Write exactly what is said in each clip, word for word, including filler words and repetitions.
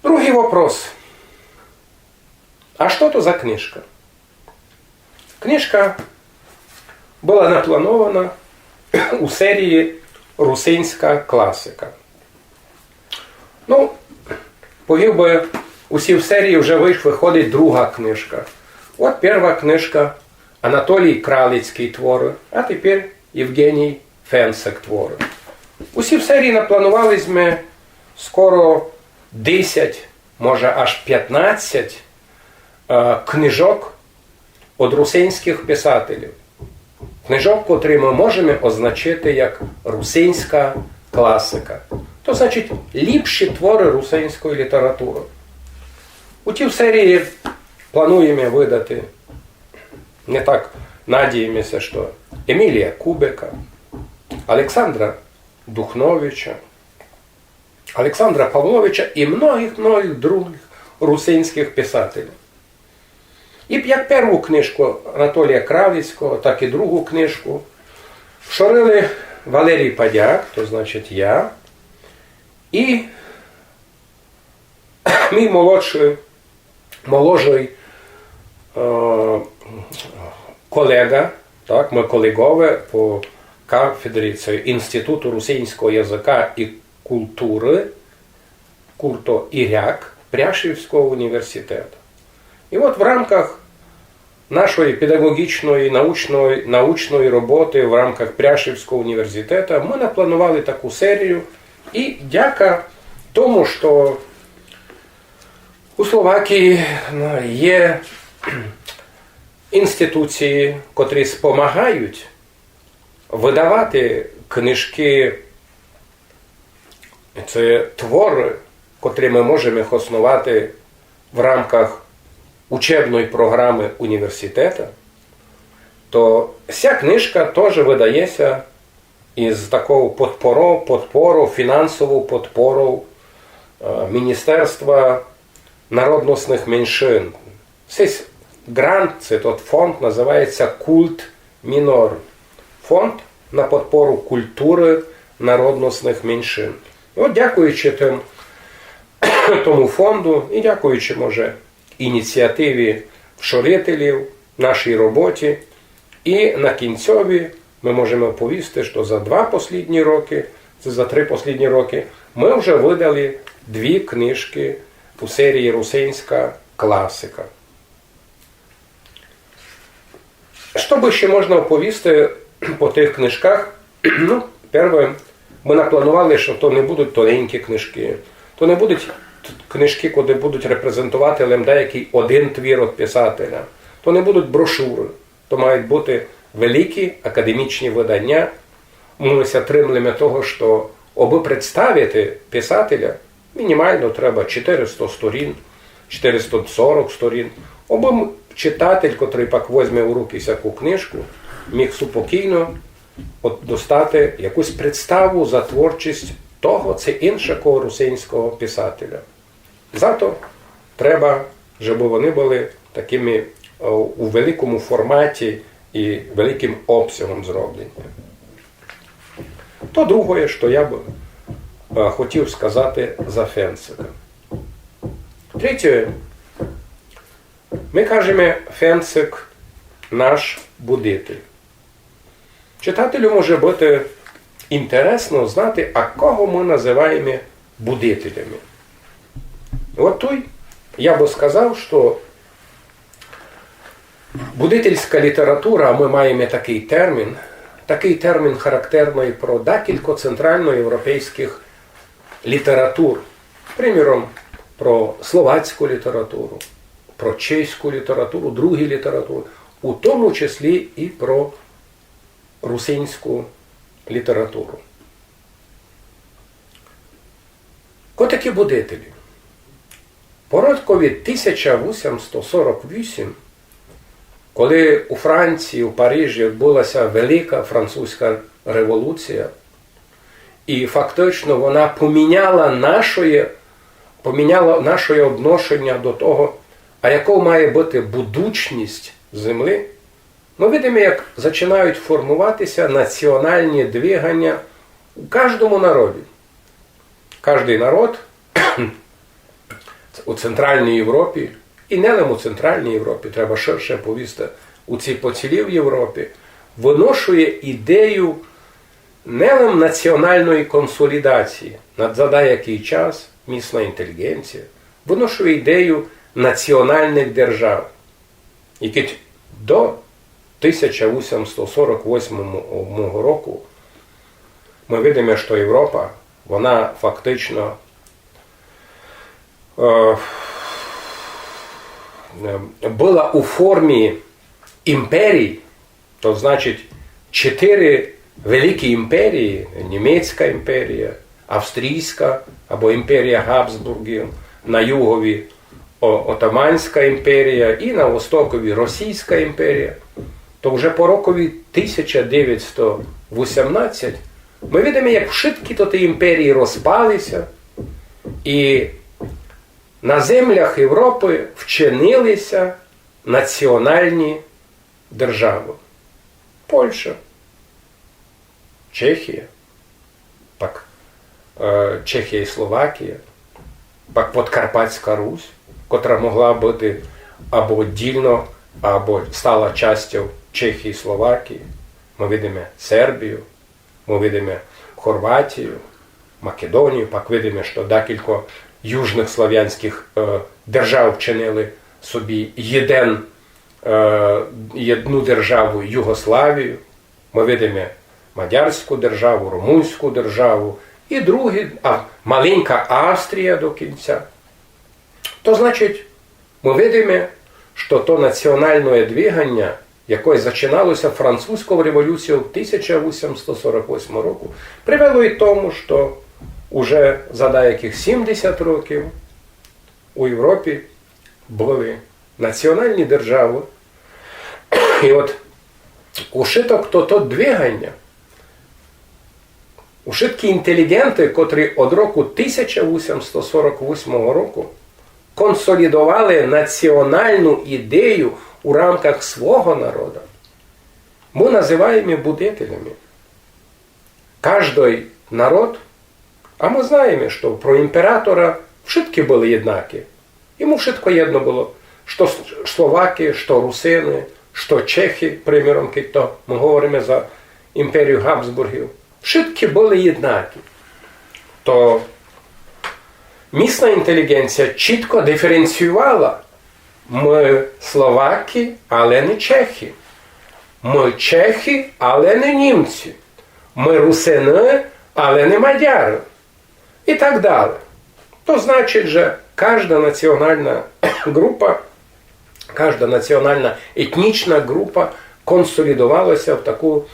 Другый вопрос. А што то за книжка? Книжка была напланована у серії «Русинська класика». Ну, повів бы, у сій серії вже выш-, выходить друга книжка. От перша книжка, Анатолій Кралицькый творы, а тепер Євгеній Фенсик творы. У сій серії напланували сьме скоро десять, може аж пятнадцять, е, книжок од русинськых писателів. Книжок, котрі мы можеме означити як русинська класика. То значить, ліпші творы русинської літературы. У тій серії плануєме выдати, не так надієме ся, што Емілія Кубика, Александра Духновича, Александра Павловича і многых-многых другых русинськых писателів. І як перву книжку Анатолія Кралицького, так і другу книжку вшорили Валерій Падяк, то значить я, і мій молодшый, молодшый, е, колеґа, так, мы колеґове по кафедрі, се Інституту русинського языка і културы, Курто Іряк Пряшівського університету. І от в рамках нашої педагогічної, научної, научної роботы, в рамках Пряшівського університету мы напланували таку серію. І дяка тому, што у Словакії, ну, є інституції, котрі спомагають выдавати книжкы, се творы, котрі мы можеме хосновати в рамках учебної програмы університета, то ся книжка тоже выдає ся із таков подпоро-, подпоров, фінансовов подпоров, е, Міністерства народностных меншин. Сись ґрант, се тот фонд называє ся Культ Мінор. Фонд на подпору културы народностных меншин. І от дякуючи тым, тому фонду і дякуючи, може, ініціативі вшорителів, нашій роботі, і на кінцьові мы можеме оповісти, што за два послідні рокы, се за три послідні рокы, мы вже выдали дві книжкы у серії «Русинська класика». Што бы ще можна оповісти по тых книжках? Ну, перве, мы напланували, што то не будуть тоненькі книжкы, то не будуть т-, книжкы, котрі будуть репрезентовати лем деякый один твір од писателя, то не будуть брошуры, то мають быти великі академічні выдання. Мы ся тримлеме того, што обы представити писателя, мінімално треба чотыриста сторін, чотыриста сорок сторін, обы м-, читатель, котрый пак возьме у рукы сяку книжку, міг супокійно от-, достати якусь представу за творчість того ци іншого русинського писателя. Зато треба, жебы вони были такыми, е, у великому форматі і великым обсягом зроблені. То другоє, што я бы, е, хотів сказати за Фенсика. Третє, мы кажеме, Фенсик наш будитель. Читателю може быти інтересно знати, а кого мы называєме будителями. От туй я бы сказав, што будительська література, а мы маєме такый термін, такый термін характерный про декілько центральноєвропейськых літератур. Приміром, про словацьку літературу, про чеську літературу, другі літературы, у тому числі і про русинську літературу. Ко такі будителі? По рокові тисяча вісімсто сорок вісім, коли у Франції, у Парижі відбулася Велика французька революція, і фактично вона поміняла нашоє, поміняла нашоє одношеня до того, а яков має быти будучность землі, мы видиме, як зачинають формовати ся націоналні двиганя у каждому народі. Каждый народ у Центральній Європі, і не лише у Центральній Європі, треба ширше повісти, у цій по цілій Європі, выношує ідею не лише національної консолідації, на, за деякий час місна інтелігенція выношує ідею національных держав. І кідь до тисяча вісімсот сорок восьмого року мы видиме, што Європа, вона фактично е, была у формі імперій, то значить, чотири великі імперії: Німецька імперія, Австрійська або імперія Габсбурґів, на югові о- Отаманська імперія і на востокові Російська імперія. То вже по рокові тисяча девятсот вісімнадцять мы видиме, як вшыткі тоты імперії розпали ся, і на землях Європы вчинили ся національні державы. Польща, Чехія, пак е, Чехія і Словакія, пак Подкарпатська Русь, котра могла быти або оддільно, або стала частю Чехії і Словакії. Мы видиме Сербію, мы видиме Хорватію, Македонію, пак видиме, што декілько южных славянськых е, держав вчинили собі єден, е, єдну державу Югославію. Мы видиме мадярську державу, румунську державу і другі, а маленька Австрія до кінця. То значить, мы видиме, што то національне двиганя, якоє зачинало ся французьков революційов тисяча вісімсот сорок восьмого року, привело і тому, што уже за деякых сімдесят років у Європі были національні державы. І от ушыток то, то двиганя, ушыткі інтелігенты, котрі од року тисяча вісімсот сорок восьмого року консолідовали національну ідею у рамках свого народа, мы называєме будителями. Каждый народ, а мы знаєме, што про імператора вшыткі были єднакі. Йому вшытко єдно было, што с- словакы, што русины, што чехы, приміром, кідь то мы говориме за імперію Габсбурґів. Вшыткі были єднакі. То місна інтелігенція чітко диференціювала: мы словакы, але не чехы. Мы чехы, але не німці. Мы русины, але не мадяры. І так далі. То значить, же кажда національна ґрупа, кажда національна етнічна ґрупа консолідовала ся в таку,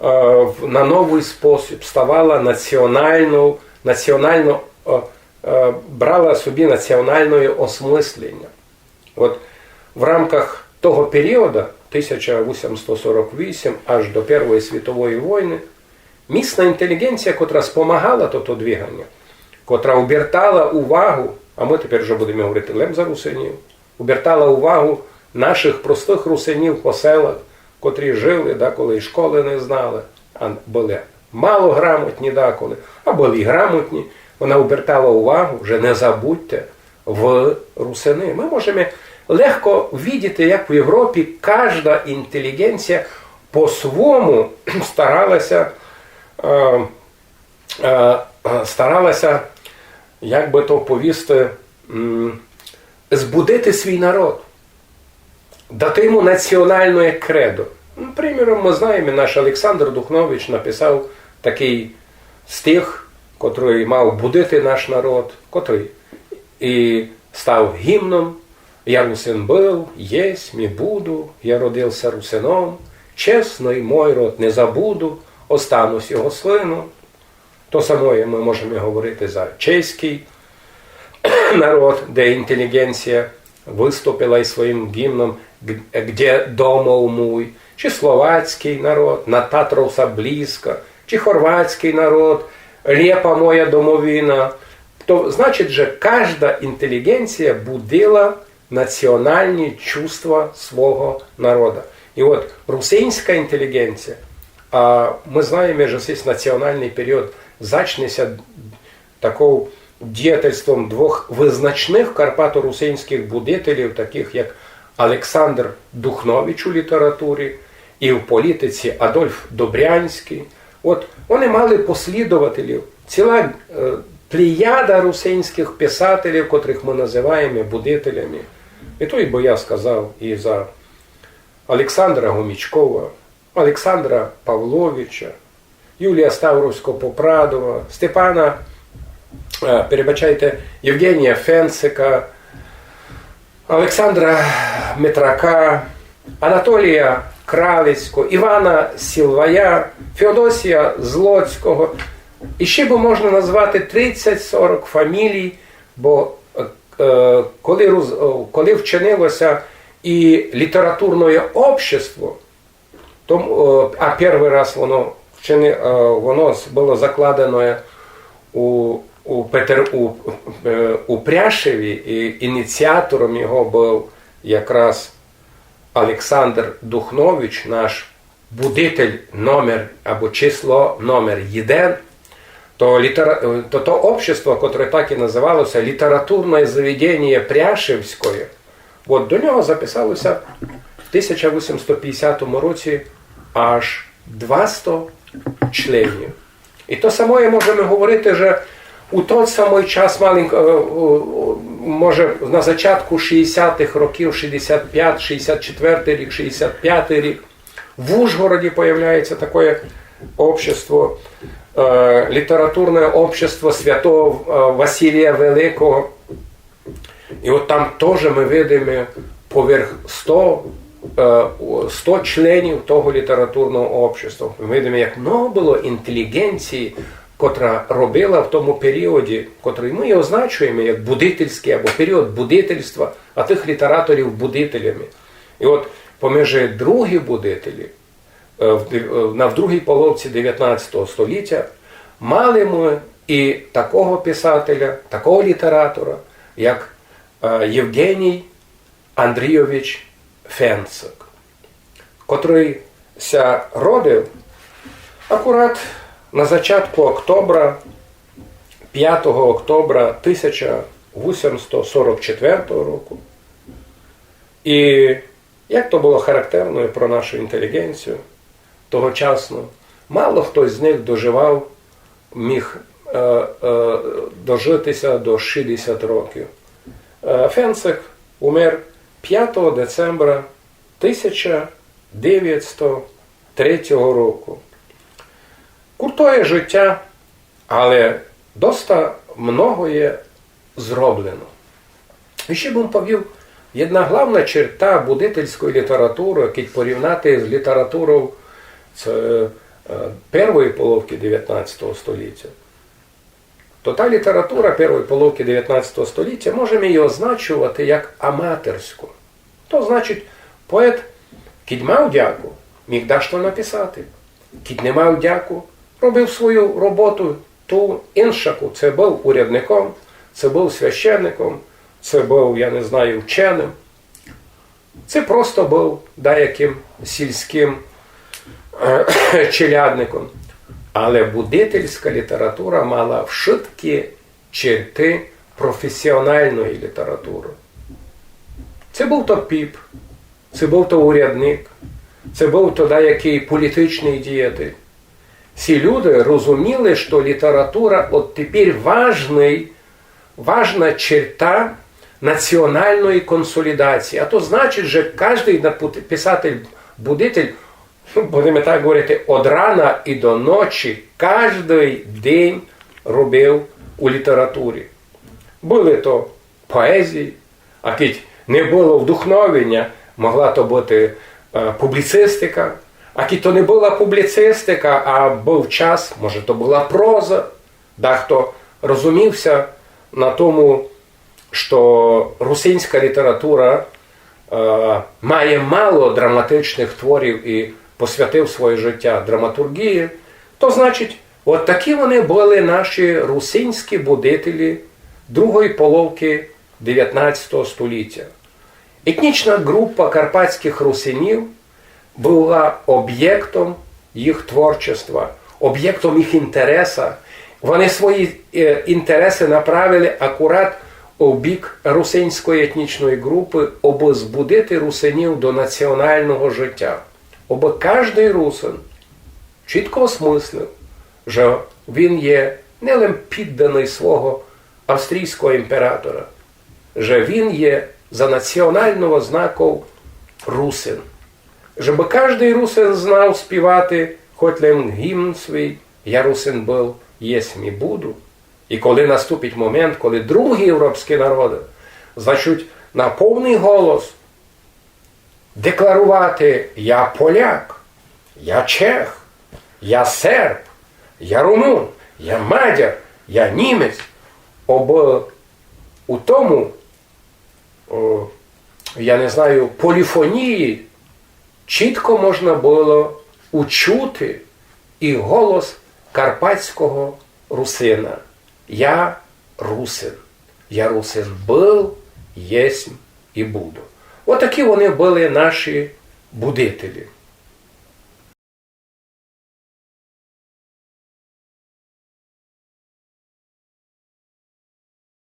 е, в- на новый спосіб, ставала національнов, національно, е, е, брала собі національне осмыслення. От в рамках того періода, тисяча вісімсот сорок вісім аж до Первої світової войны, місна інтелігенція, котра спомагала тото двиганя, котра обертала увагу, а мы тепер уже будеме говорити лем за русинів, обертала увагу нашых простых русинів по селах, котрі жили, деколи і школы не знали, а были малограмотні деколи, а были і грамотні. Вона обертала увагу, вже не забудьте, вы русины. Мы можеме легко видіти, як в Європі кажда інтелігенція по-свому старала ся, е, е, старала ся, як бы то повісти, м, збудити свій народ, дати йому національне кредо. Ну, приміром, мы знаєме, наш Олександр Духнович написав такый стих, котрый мав будити наш народ, котрый і став гімном: «Я русин был, єсмь і буду, я родив ся русином, чесный мой род не забуду, останусь його сыном». То самоє мы можеме говорити за чеськый народ, де інтелігенція выступила із своїм гімном «Г- Где домов муй», чи словацькый народ «На Татров ся близко», чи хорватськый народ «Лєпа моя домовина». То значить, же кажда інтелігенція будила національні чувства свого народа. І от русинська інтелігенція, а мы знаєме, же сись національный період зачне ся таков діятельством двох визначных карпаторусинськых будителів, такых як Александр Духнович у літературі і в політиці Адольф Добрянськый. От вони мали послідователів, ціла е, плеяда русинськых писателів, котрых мы называєме будителями. І то, бо я сказав і за Александра Гомічкова, Александра Павловича, Юлія Ставровсько-Попрадова, Степана, е, перебачайте, Євгенія Фенцика, Александра Митрака, Анатолія Кравецького, Івана Сілвая, Феодосія Злоцького. І ще бы можна назвати тридцять-сорок фамілій, бо е, е, коли, роз- е, коли вчинилося і літературне общество, то, е, а першый раз воно вчини, е, воно с- было закладене у, у, Петер, у, е, у Пряшеві, і ініціатором його быв якраз Александр Духнович, наш будитель номер або число номер єден, то, літера... то, то общество, котре так і называлося Літературне заведеніє Пряшевськоє, от до нього записалося в тисяча вісімсто пятдесятому році аж двасто членів. І то самоє можеме говорити, же у тот самый час, маленько, е, е, може, на зачатку шістдесятых років, шістдесят пятый, шістдесят четвертый рік, шістдесят пятый рік, в Ужгороді появляється такоє общество, е, літературне общество святого е, Василія Великого. І от там тоже мы видиме поверх сто, е, у- сто членів того літературного общества. Мы видиме, як много было інтелігенції, котра робила в тому періоді, котрый мы і означуєме як будительськый або період будительства, а тых літераторів будителями. І от поміж другі будителі, е, в дев- е, на в другій половці девятнадцятого століття мали мы і такого писателя, такого літератора, як е, Євгеній Андрійович Фенцик, котрый ся родив акурат на зачатку октября, пятого октября тисяча вісімсто сорок четвертого року. І як то было характерно і про нашу інтелігенцію тогочасно, мало хто з них доживав, міг е, е, дожити ся до шістдесят років. Е, Фенцик умер пятого децембра тисяча девятсто третього року. Куртоє життя, але доста многоє зроблено. І ще бым повів, єдна главна черта будительської літературы, кідь порівняти з літературов, це, е, первої половки девятнадцятого століття, то та література первої половки девятнадцятого століття, можеме її означовати як аматорську. То значить, поет, кідь мав дяку, міг дашто написати. Кідь не мав дяку, робив свою роботу ту иншаку. Це быв урядником, це быв священником, це быв, я не знаю, вченым. Це просто быв даякым сільськым е, челядником. Але будительська література мала вшыткі черты професіоналної літературы. Це быв то піп, це быв то урядник, це быв то даякый політичный діятель. Ці люди розуміли, што література от тепер важный, важна черта націоналної консолідації. А то значить, што каждый напут- писатель-будитель, ну, будеме так говорити, од рана і до ночі, каждый день робив у літературі. Были то поезії, а кідь не было вдохновеня, могла то быти е, публіцистика. А кідь то не была публіцистика, а быв час, може, то была проза. Дахто розумів ся на тому, што русинська література е, має мало драматичных творів і посвятив своє життя драматурґії, то значить, от такі вони были наші русинські будителі другої половки девятнадцятого століття. Етнічна ґрупа карпатськых русинів была обєктом їх творчества, обєктом їх інтереса, Вони свої е, інтереси направили акурат у бік русинської етнічної групы, обы збудити русинів до національного життя, обы каждый русин чітко осмыслив, же він є не лем підданый свого австрійського імператора, же він є за національного знаку русин. Жебы каждый русин знав співати хоть лем гімн свій: «Я русин был, єсмь і буду». І коли наступить момент, коли другі європські народы зачуть на повный голос декларувати: «Я поляк, я чех, я серб, я румун, я мадяр, я німець», обы у тому, о, я не знаю, поліфонії чітко можна было учути і голос карпатського русина: «Я русин, я русин был, єсмь і буду». Отакі вони были наші будителі.